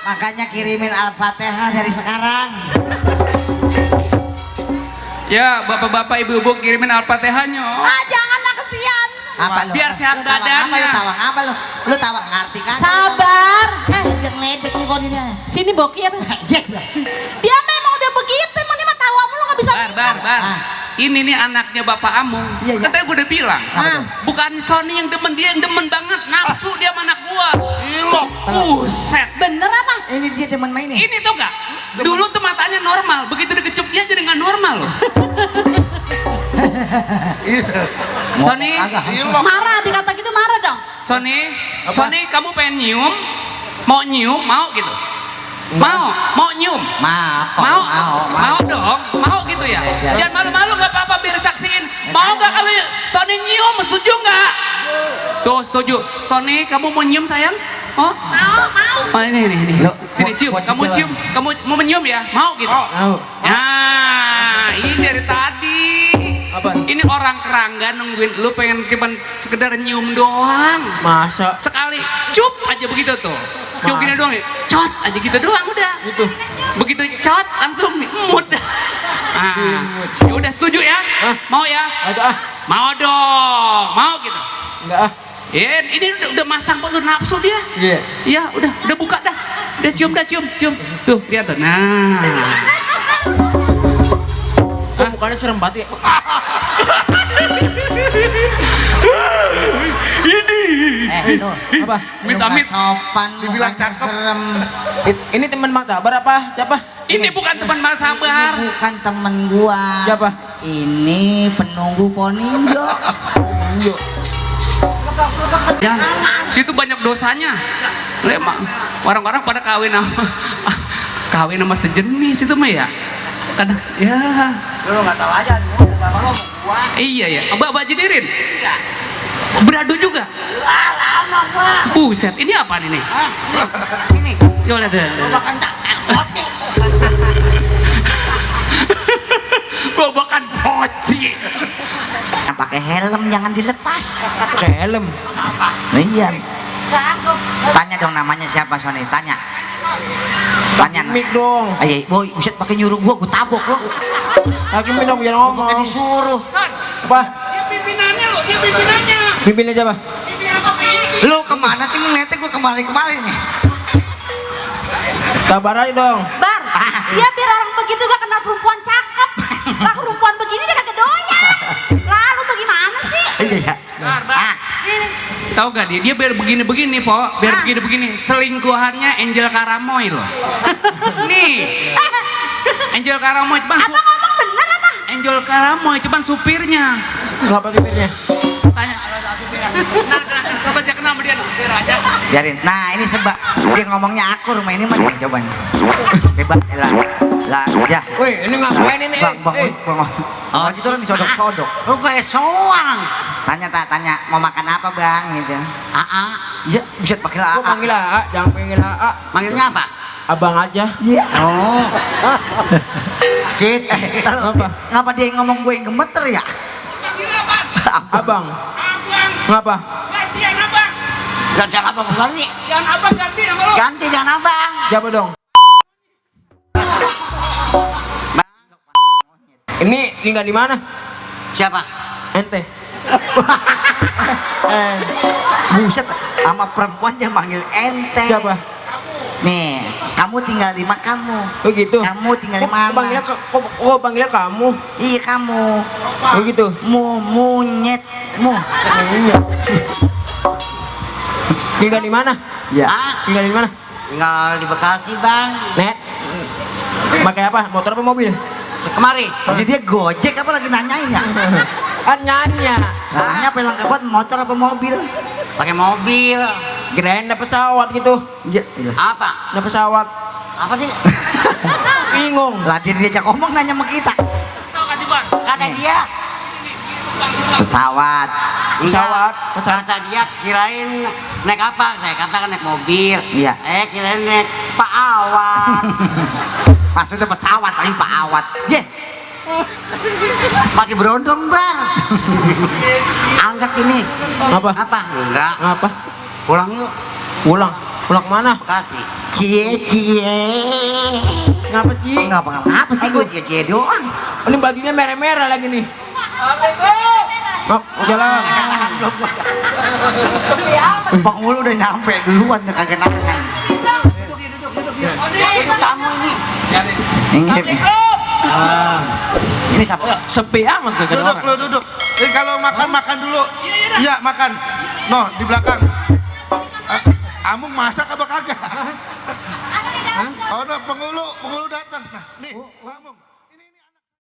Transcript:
Makanya kirimin Al-Fatihah dari sekarang. Ya, bapak-bapak, ibu-ibu kirimin Al-Fatihahnya. Ah, janganlah kesian. Apa lu? Biar sehat badannya. Lu tawang apa lu? Lu tawang ngerti kan? Sabar. Ledek nih kodinya. Sini bokir. Dia memang udah begitu, emang dia mah tawa mulu nggak bisa Bar. Ini nih anaknya Bapak Amung. Iya. Katanya gue udah bilang. Bukan Sony yang demen, dia yang demen banget. Nafsu dia sama anak gua. Buset. Bener apa? Ini dia teman main nih. Ini tuh gak? Dulu tuh matanya normal. Begitu dikecup dia jadi gak normal loh. Sony. Marah dikata gitu, marah dong. Sony, kamu pengen nyium? Mau nyium? Mau gitu? Mau nyium? Mau dong, mau gitu ya. Jangan malu-malu, nggak apa-apa, biar saksiin. Mau nggak kalau Sony nyium, setuju nggak? Tuh setuju. Sony, kamu mau nyium sayang? Oh, mau. Oh ini. Sini cium, kamu cium, kamu mau menyium ya? Mau gitu? Nah, ini dari tadi. Ini orang kerangga nungguin lu pengen cuman sekedar nyium doang. Masa? Sekali cup aja begitu tuh. Cup gini doang, cot aja gitu doang udah. Itu. Begitu cot langsung mut. Ya udah setuju ya? Mau ya? Mau dong, mau gitu. Enggak ah. Ini udah masang kok nafsu dia. Iya. Iya, udah buka dah. Udah cium. Tuh, lihat tuh. Nah. Kok mukanya serem banget ya? Tuh. Apa? Amit-amit. Sopan, Dibilang mukanya cakep. serem. Ini teman Mak Tabar apa? Siapa? Ini bukan teman Mas Ini Sabar. bukan temen gua. Siapa? Ini penunggu Poninjo. Jangan. Situ banyak dosanya. Emang orang-orang pada kawin sama sejenis itu mah ya. Kadang ya. Lu nggak tahu aja, bapak lo gua. Iya ya. Abah jadirin. Iya. Beradu juga. Lama gua. Buset, ini apa nih? Ini. Yo lihat deh. Babakan poci. Babakan poci. Pakai helm jangan dilepas. Pakai helm. Iya. Tanya dong namanya siapa Sony, tanya. Mik dong. Ayo, boy, buset pakai nyuruh gua tabok lo. Lagi mik dong, jangan ngomong. Bukan disuruh. Apa? Dia pimpinannya loh, dia pimpinannya. Pimpinnya siapa? Lu kemana sih ngeliatnya gua kemarin nih? Sabar aja dong. Bar, dia biar orang begitu gak kenal perempuan cakep. Lah perempuan begini dia kagak doyan. Lalu bagaimana sih? Iya. Bar. Ini. Tahu gak dia biar begini-begini, Po. Biar begini-begini. Selingkuhannya Angel Karamoy loh. Nih. Angel Karamoy cuman Apa ngomong bener apa? Angel Karamoy cuman supirnya. Ngapa supirnya? Tanya. Coba aja kenal sama dia, biar aja. Biarin. Nah, ini sebab dia ngomongnya akur, ini mah nih coba nih. Coba lah ya. Woi, ini ngapain ini? Bang. Oh, itu kan disodok-sodok. Lu kayak soang. Tanya mau makan apa, Bang gitu. Iya, bisa pakai Gua panggil AA, jangan panggil AA. Manggilnya apa? Abang aja. Iya. Oh. Cik, Apa? ngapa dia ngomong gue yang gemeter ya? Abang. Ngapa? Gantian abang. Ganti apa bukan sih? Jangan abang ganti sama lo. Ganti jangan abang. Siapa dong? Ini tinggal di mana? Siapa? Ente. Buset, sama perempuan dia manggil ente. Siapa? Nih, kamu tinggal di mana kamu? Oh gitu. Kamu tinggal di mana? Panggilnya kamu. Iya kamu. Oh gitu. Monyet. Iya. Tinggal di mana? Ya. Tinggal di mana? Tinggal di Bekasi, Bang. Net. Pakai apa? Motor apa mobil? Kemari. Ini dia Gojek apa lagi nanyain ya? Kan nanya. Nanya pelengkapan motor apa mobil? Pakai mobil. Kirain ada pesawat gitu. Iya. Apa? Ada pesawat. Apa sih? Bingung. Lah dia diajak ngomong nanya sama kita. Kasih bang. Kata dia pesawat. Pesawat. Kata dia kirain naik apa? Saya katakan naik mobil. Iya. Kirain naik Pak Awat. Maksudnya pesawat tapi Pak Awat. Ye. Pakai berondong bang. Angkat ini. Apa? Apa? Enggak. Apa? Pulang yuk. Pulang. Pulang kemana? Kasih. Cie. Ngapa Ci? Apa sih gue cie doang. Ini bajunya merah-merah lagi nih. Oh, jalan. Bang Ulu udah nyampe duluan ya kagak nangan. Duduk kamu ini. Ini siapa? Sepi amat kagak ada Duduk orang. lo duduk. Kalau makan dulu. Iya makan. No di belakang. Amung masak apa kagak? Oh, no, penghulu datang. Nah, nih, Amung.